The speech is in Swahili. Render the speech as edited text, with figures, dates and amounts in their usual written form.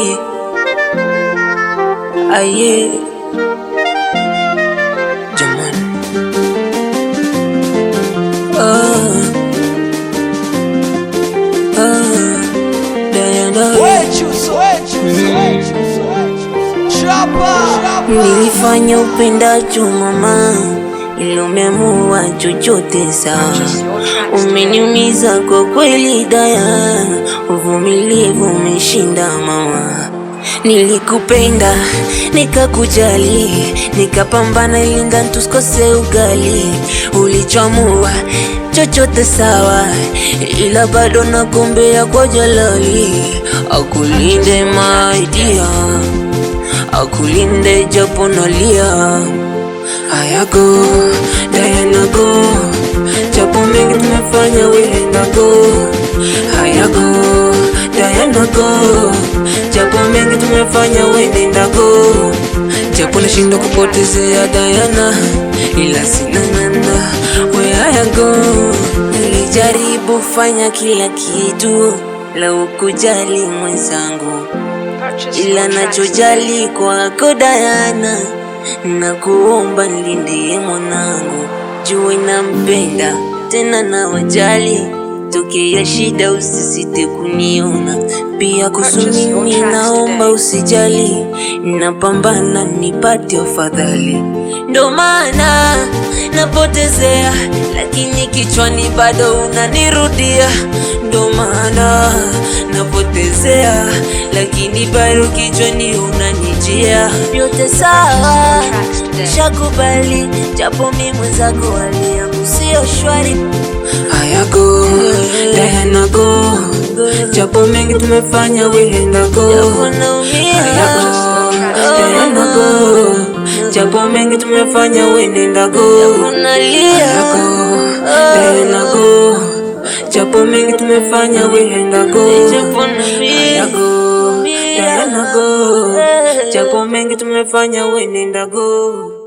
Aye, aye, jamani. Ah, ah, Diana. Nilifanya upendacho mama, ila umeamua chochote sawa. Umeniumiza kwa kweli Daya, uvumilivu umeshinda mama. Nilikupenda, nikakujali, nikapambana ili ndani tusikose ugali. Ulichoamua chochote sawa, ila bado nakuombea kwa Jalali akulinde my dear, akulinde japo nalia. Ayago, Diana go, japo mengi tumefanya we go. Ayago, Diana go, japo mengi tumefanya we go. Japo nashindwa kupotezea Diana, ila sina nana we ayago. Nilijaribu fanya kila kitu la ukujali mwenzangu, ila nachojali kwako Diana, na kuomba nilindie mwanangu, jue nampenda tena na wajali, tokea shida usisite kuniona pia. Kuhusu mimi naomba usijali, napambana nipate afadhali, ndo maana napotezea, lakini kichwani bado unanirudia, ndo maana napotezea, lakini bado kichwani unanijia. Yote sawa, shakubali, japo mi mwenzako hali yangu sio shwari. Ayago, Diana go, japo mengi tumefanya we go. Ayago, Diana go, japo mengi tumefanya we go. Ayago, Diana go, japo mengi tumefanya we go. Ayago, Diana go, japo mengi tumefanya we go.